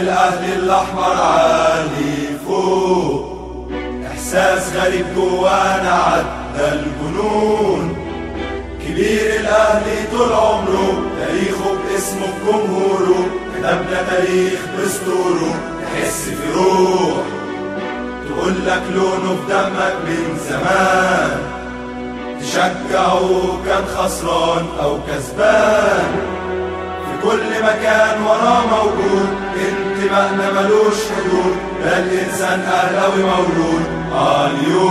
الأهلي الأحمر عالي فوق، إحساس غريب جوانا عدى الجنون. كبير الأهلي طول عمره، تاريخه باسمه بجمهوره، كتبنا تاريخ بسطوره، تحس في روح تقولك لونه في دمك من زمان، تشجعه كان خسران أو كسبان، في كل مكان وراه موجود، انتمائنا ملوش حدود، ده الإنسان أهلاوي مولود. اليو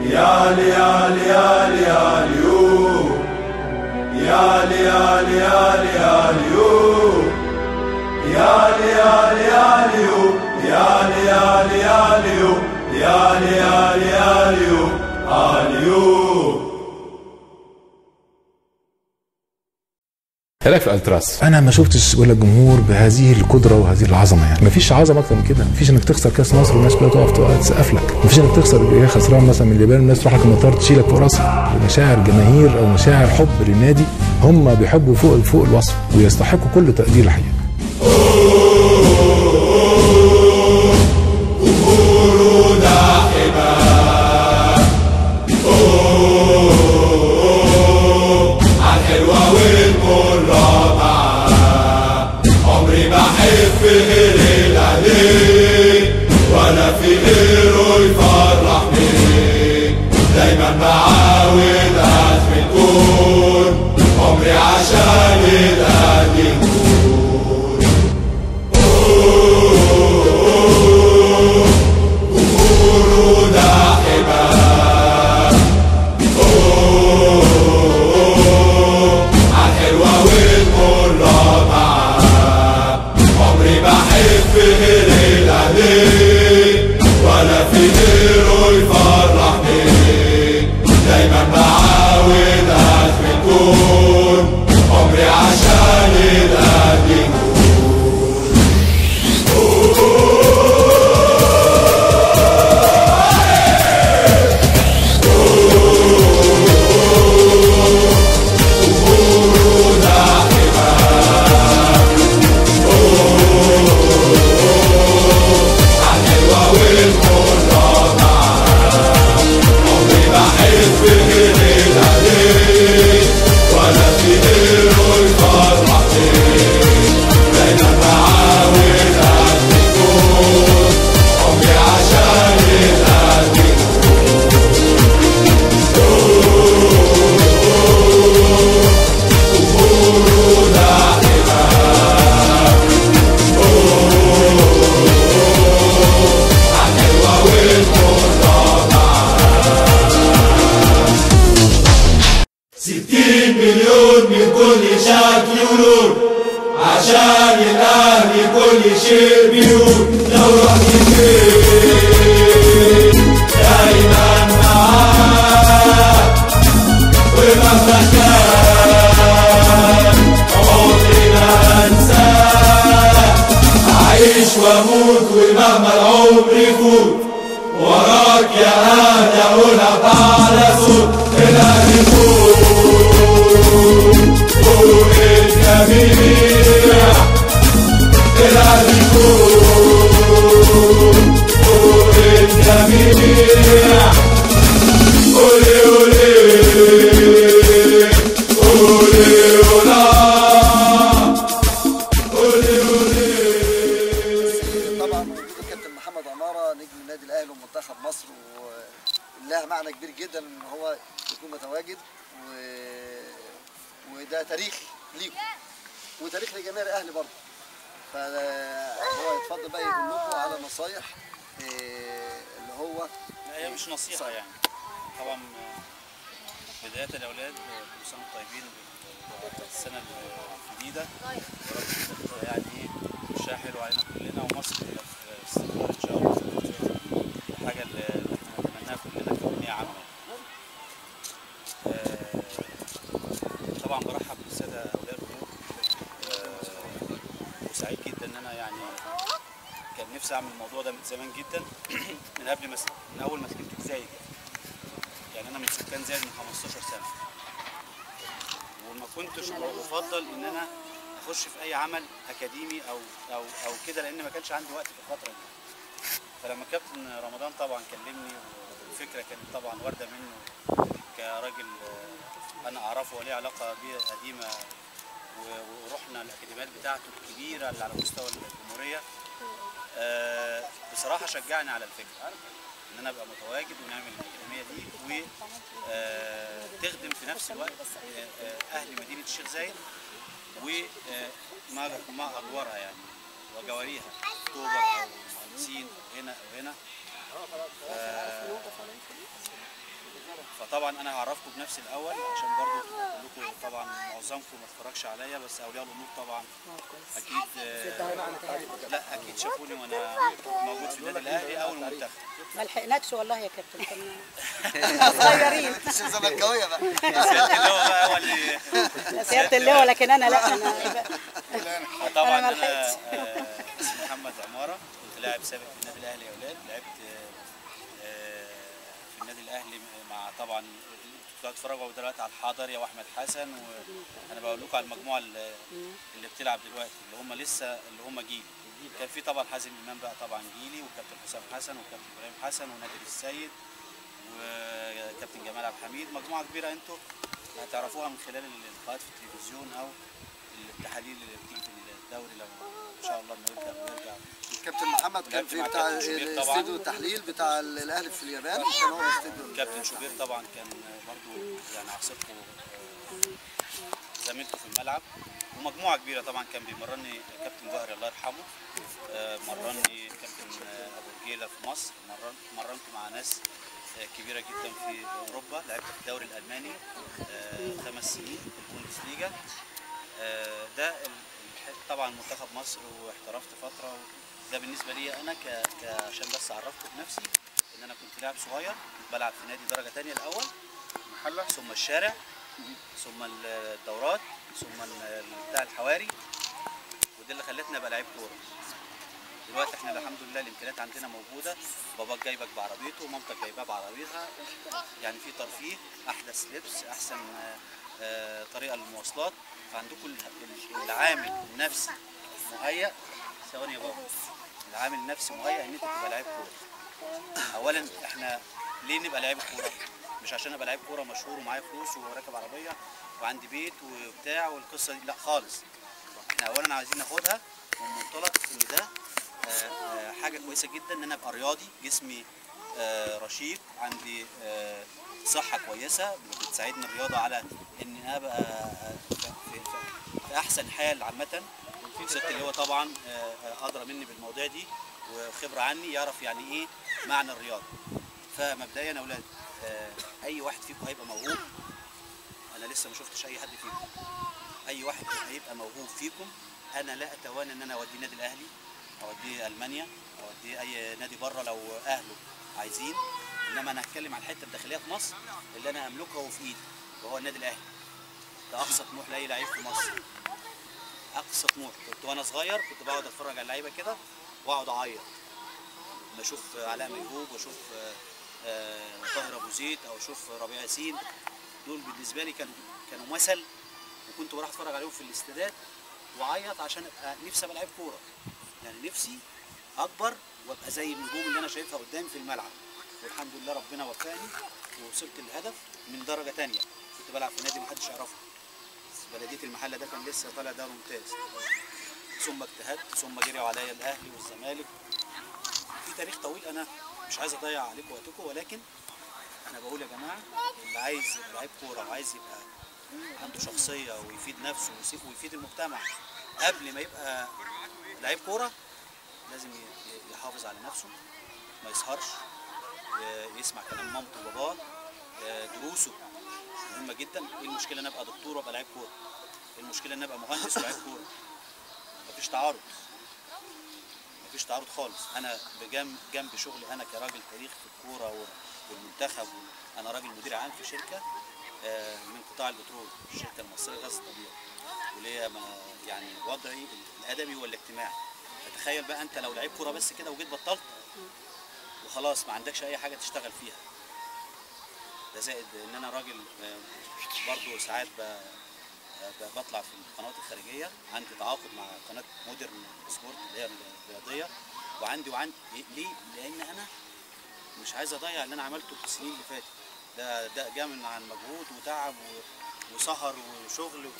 يا لي يا لي يا لي يا ليو، يا لي يا لي يا لي يا ليو، يا لي يا لي يا ليو، يا لي يا لي يا ليو، يا لي يا لي يا ليو، اليو. ايه رايك في الالتراس؟ انا ما شفتش ولا الجمهور بهذه القدرة وهذه العظمة، يعني مفيش عظمه اكتر من كده. مفيش انك تخسر كاس مصر والناس كلها تقف تسقف لك، مفيش انك تخسر خسران مثلا من اليابان والناس تروح لك المطار تشيلك فوق راسك. مشاعر جماهير او مشاعر حب للنادي، هم بيحبوا فوق الوصف ويستحقوا كل تقدير الحقيقة. عشان الأهلي كل شيء بيقول، لو رحت فين دايما معاك، ومهما كان عمري ما أنساك، أعيش وأموت ومهما العمر يفوت، وراك يا أهلي أقولها بأعلى صوت، الأهلي فوق فوق الجميع، الأهلي فوق فوق الجميع، قولي قولي قولي قولا، قولي قولي. طبعا وجود الكابتن محمد عمارة نجم النادي الأهلي ومنتخب مصر، ولها معنى كبير جدا ان هو يكون متواجد، وده تاريخ ليكم وتاريخ لجميع الاهلي برضه. فهو يتفضل بقى يقول لكم على نصايح اللي هو لا هي مش نصيحة يعني. طبعا بداية الاولاد كل سنة وانتم طيبين بالسنة الجديدة، يعني ايه وشها حلو علينا كلنا، ومصر تبقى في استقرار ان شاء الله، الحاجة اللي احنا نتمناها كلنا كأمنية عامة. طبعا برحب بالساده اولياء الامور، وسعيد جدا ان انا يعني كان نفسي اعمل الموضوع ده من زمان جدا، من قبل ما من اول ما سكنت في زايد، يعني انا من سكان زايد من 15 سنة، وما كنتش بفضل ان انا اخش في اي عمل اكاديمي او او او كده، لان ما كانش عندي وقت في الفترة دي. فلما كابتن رمضان طبعا كلمني، والفكرة كانت طبعا وارده منه كراجل انا اعرفه وليه علاقة بيه قديمة، ورحنا الاكاديميات بتاعته الكبيرة اللي على مستوى الجمهورية. بصراحة شجعني على الفكرة ان انا ابقى متواجد ونعمل الاكاديمية دي، وتخدم في نفس الوقت اهل مدينة الشيخ زايد وما اجوارها يعني وجواريها، اكتوبر او المهندسين هنا او هنا. فطبعا انا هعرفكم بنفسي الاول عشان برضو كلكم طبعا معظمكم ما اتفرجش عليا، بس اولياء الامور طبعا اكيد لا اكيد شافوني وانا موجود في النادي الاهلي او المنتخب. ما لحقناكش والله يا كابتن، كنا صغيرين. زملكاويه بقى سيادة اللواء بقى هو اللي سيادة اللواء، لكن انا لا، انا طبعا انا اسمي محمد عمارة، كنت لاعب سابق في النادي الاهلي يا اولاد. لعبت في النادي الاهلي مع طبعا انتوا بتتفرجوا دلوقتي على الحضري واحمد حسن، وانا بقول لكم على المجموعة اللي بتلعب دلوقتي اللي هم لسه اللي هم جيل. كان في طبعا حازم امام بقى طبعا جيلي، وكابتن حسام حسن، وكابتن ابراهيم حسن، ونادر السيد، وكابتن جمال عبد الحميد. مجموعة كبيرة انتوا هتعرفوها من خلال اللقاءات في التلفزيون او التحاليل اللي بتيجي في الدوري لو ان شاء الله لما يبدا ويرجع. الكابتن محمد كان في بتاع الاستوديو التحليل بتاع الاهلي في اليابان، كان هو الاستوديو. كابتن شوبير طبعا كان برضو يعني عصيرته زميلته في الملعب، ومجموعة كبيرة طبعا. كان بيمرني كابتن جوهري الله يرحمه، مرني كابتن ابو رجيله في مصر، مرنت مع ناس كبيرة جدا في اوروبا. لعبت في الدوري الالماني 5 سنين في البوندسليجا. ده طبعا منتخب مصر، واحترفت فترة. ده بالنسبة لي انا عشان بس اعرفكم بنفسي، ان انا كنت لاعب صغير بلعب في نادي درجه ثانية الاول محله، ثم الشارع، ثم الدورات، ثم بتاع الحواري، وده اللي خلتني ابقى لعيب كورة. دلوقتي احنا الحمد لله الامكانيات عندنا موجودة، باباك جايبك بعربيته ومامتك جايباه بعربيتها، يعني في ترفيه، احدث لبس، احسن طريقه للمواصلات. فعندكم العامل النفسي مهيأ. ثواني يا بابا. العامل النفسي مهيأ ان انت تبقى لعيب كورة. اولا احنا ليه نبقى لعيب كورة؟ مش عشان ابقى لعيب كورة مشهور ومعايا فلوس وراكب عربية وعندي بيت وبتاع والقصه دي، لا خالص. احنا اولا عايزين ناخدها من منطلق ان ده حاجة كويسة جدا، ان انا ابقى رياضي، جسمي رشيق، عندي صحة كويسة بتساعدني الرياضة على ان ابقى في احسن حال عامة. الست اللي هو طبعا ادرى مني بالمواضيع دي وخبره عني، يعرف يعني ايه معنى الرياضة. فمبدئيا يا اولاد، اي واحد فيكم هيبقى موهوب، انا لسه ما شفتش اي حد فيكم، اي واحد هيبقى موهوب فيكم انا لا اتوانى ان انا اوديه النادي الاهلي، اوديه المانيا، اوديه اي نادي بره لو اهله عايزين. انما انا هتكلم عن الحتة الداخلية في مصر اللي انا املكها وفي ايدي، وهو النادي الاهلي. ده اقصى طموح لاي لعيب في مصر، اقصى طموح. كنت وانا صغير كنت بقعد اتفرج على اللعيبة كده واقعد اعيط لما اشوف علاء ميهوب واشوف طاهر ابو زيد او اشوف ربيع ياسين. دول بالنسبة لي كانوا مثل، وكنت بروح اتفرج عليهم في الاستادات واعيط عشان ابقى نفسي ابقى لعيب كورة. يعني نفسي اكبر وابقى زي النجوم اللي انا شايفها قدامي في الملعب. والحمد لله ربنا وفقني ووصلت للهدف من درجه ثانية. كنت بلعب في نادي محدش يعرفه، بلديه المحلة، ده كان لسه طالع دوري ممتاز. ثم اجتهدت، ثم جريوا عليا الاهلي والزمالك. في تاريخ طويل انا مش عايز اضيع عليكم وقتكم، ولكن انا بقول يا جماعة اللي عايز يبقى لعيب كورة وعايز يبقى عنده شخصية ويفيد نفسه ويفيد المجتمع قبل ما يبقى لعيب كورة، لازم يحافظ على نفسه، ما يسهرش، يسمع كلام مامته وباباه، دروسه مهمة جدا. ايه المشكلة ان ابقى دكتور وابقى لعيب كورة؟ ايه المشكلة ان ابقى مهندس ولاعيب كورة؟ مفيش تعارض، مفيش تعارض خالص. انا جنب شغلي انا كراجل تاريخ في الكورة والمنتخب، انا راجل مدير عام في شركة من قطاع البترول، الشركة المصرية للغاز الطبيعي، وليا يعني وضعي الادبي والاجتماعي. فتخيل بقى انت لو لعيب كورة بس كده وجيت بطلت وخلاص ما عندكش اي حاجة تشتغل فيها. ده زائد ان انا راجل برضو ساعات بطلع في القنوات الخارجية، عندي تعاقد مع قناة مودرن سبورت اللي هي الرياضية، وعندي ليه؟ لان انا مش عايز اضيع اللي انا عملته في السنين اللي فاتت. ده جه من عن مجهود وتعب وسهر وشغل.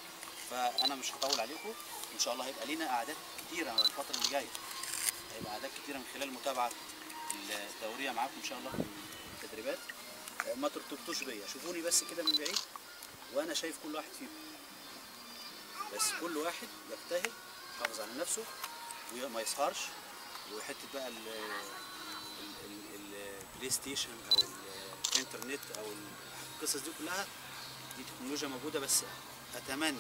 فانا مش هطول عليكم، ان شاء الله هيبقى لينا اعداد كتيرة الفترة اللي جاية، هيبقى اعداد كتيرة من خلال المتابعة الدورية معاكم ان شاء الله في التدريبات. ما ترتبطوش بيا، شوفوني بس كده من بعيد وانا شايف كل واحد فيكم، بس كل واحد يجتهد، يحافظ على نفسه وما يسهرش. وحتة بقى البلاي ستيشن او الانترنت او القصص دي كلها، دي تكنولوجيا موجودة، بس اتمنى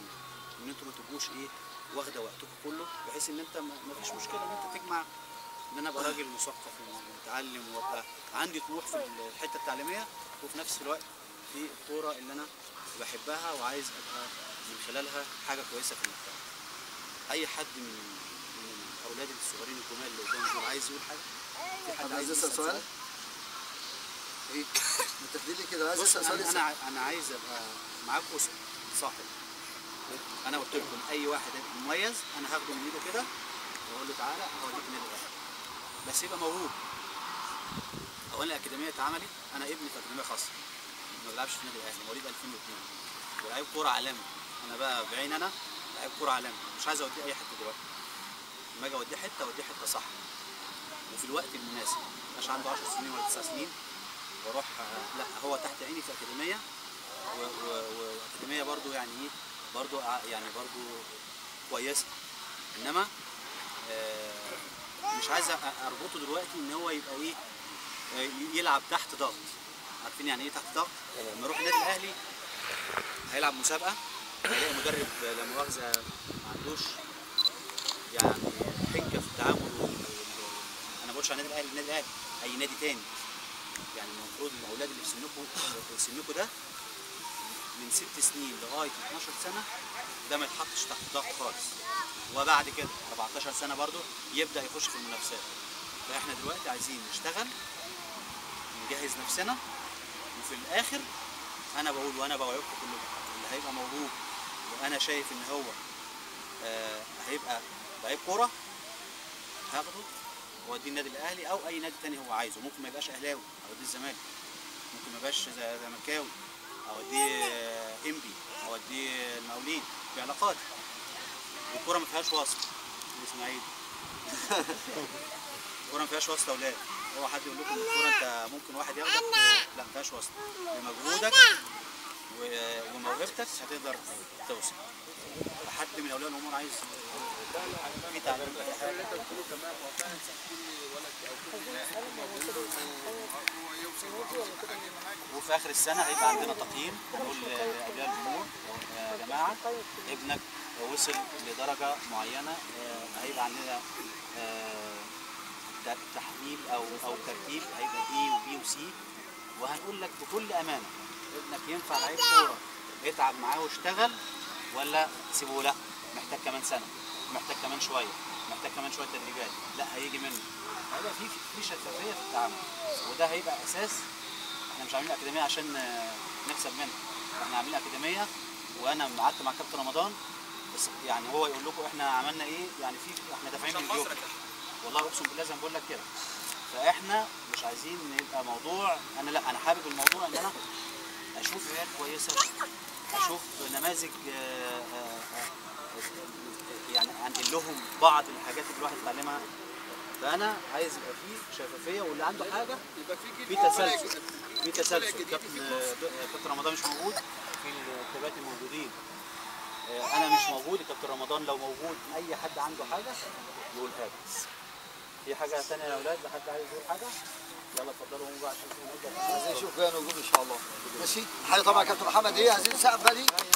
ان انتوا ما تبقوش ايه واخده وقتكم كله، بحيث ان انت ما فيش مشكلة ان انت تجمع ان انا ابقى راجل مثقف ومتعلم وابقى عندي طموح في الحتة التعليمية، وفي نفس الوقت في الكورة اللي انا بحبها وعايز ابقى من خلالها حاجة كويسة في المجتمع. اي حد من اولادي الصغيرين الجمال اللي قدامي دول عايز يقول حاجة؟ في حد عايز يسال سؤال؟ ايه؟ ما تاخدي لي كده، عايز اسال سؤال. انا عايز ابقى معاكم صاحب. انا قلت لكم اي واحد هيبقى مميز انا هاخده من ايده كده واقول له تعالى هوديك النادي الاهلي، بس يبقى موهوب. اولا الاكاديمية اتعملت، انا ابني في اكاديمية خاصة، ما بلعبش في النادي الاهلي، مواليد 2002 ولاعيب كورة عالمي. انا بقى بعين انا لعيب كورة عالمي، مش عايز اوديه اي حتة دلوقتي. لما اجي اوديه حتة اوديه حتة صح وفي الوقت المناسب، مش عنده 10 سنين ولا 9 سنين واروح، لا هو تحت عيني في اكاديمية، واكاديميه برضو يعني ايه، برضو يعني برضو كويسة، انما مش عايز اربطه دلوقتي ان هو يبقى ايه، يلعب تحت ضغط. عارفين يعني ايه تحت ضغط؟ لما يروح النادي الاهلي هيلعب مسابقة، هيلاقي مدرب لا مؤاخذة ما عندوش يعني حنكه في التعامل. انا ما بقولش على النادي الاهلي، النادي الاهلي اي نادي تاني، يعني المفروض الاولاد اللي في سنكم ده من 6 سنين لغاية 12 سنة ده ما يتحطش تحت ضغط خالص، وبعد كده 14 سنة برضو يبدا يخش في المنافسات. فاحنا دلوقتي عايزين نشتغل، نجهز نفسنا، وفي الاخر انا بقول وانا بوعدكم كلكم اللي هيبقى موهوب وانا شايف ان هو هيبقى لعيب كورة هاخده واوديه النادي الاهلي او اي نادي تاني هو عايزه. ممكن ما يبقاش اهلاوي، اوديه الزمالك، ممكن ما يبقاش زملكاوي، اوديه انبي، اوديه المقاولين، في علاقات. والكوره ما فيهاش واسطه الاسماعيلي، الكورة ما فيهاش واسطه يا اولاد. هو حد يقول لكم الكورة انت ممكن واحد ياخدك، لا ما فيهاش واسطه، بمجهودك وموهبتك هتقدر توصل. حد من اولياء الامور عايز في تعليم؟ وفي اخر السنة هيبقى عندنا تقييم، هنقول لاولياء الامور يا جماعة ابنك وصل لدرجة معينة، هيبقى عندنا تحليل او ترتيب، هيبقى A و B و C، وهنقول لك بكل امانه ابنك ينفع لعيب كورة، اتعب معاه واشتغل، ولا سيبه لا محتاج كمان سنة، محتاج كمان شوية، محتاج كمان شوية تدريبات، لا هيجي منه. هيبقى في شفافية في التعامل، وده هيبقى اساس. احنا مش عاملين اكاديمية عشان نكسب منها، احنا عاملين اكاديمية. وانا قعدت مع كابتن رمضان، بس يعني هو يقول لكم احنا عملنا ايه، يعني في احنا دافعين من جيوبنا والله اقسم بالله زي ما بقول لك كده. فاحنا مش عايزين يبقى موضوع، انا لا انا حابب الموضوع ان انا اشوف عيال كويسة، اشوف نماذج، يعني انقل لهم بعض الحاجات اللي الواحد اتعلمها. فانا عايز يبقى فيه شفافية، واللي عنده حاجة يبقى في تسلسل، في تسلسل. كابتن رمضان مش موجود، في الكباتن موجودين، انا مش موجود، كابتن رمضان لو موجود اي حد عنده حاجة يقولها لي. في حاجة ثانية يا اولاد؟ لحد عايز يقول حاجة؟ يلا اتفضلوا قوموا بقى عشان عايزين نشوف بقى نجوم ان شاء الله. ماشي حاجة طبعا كابتن محمد، ايه عايزين نسقف بقى.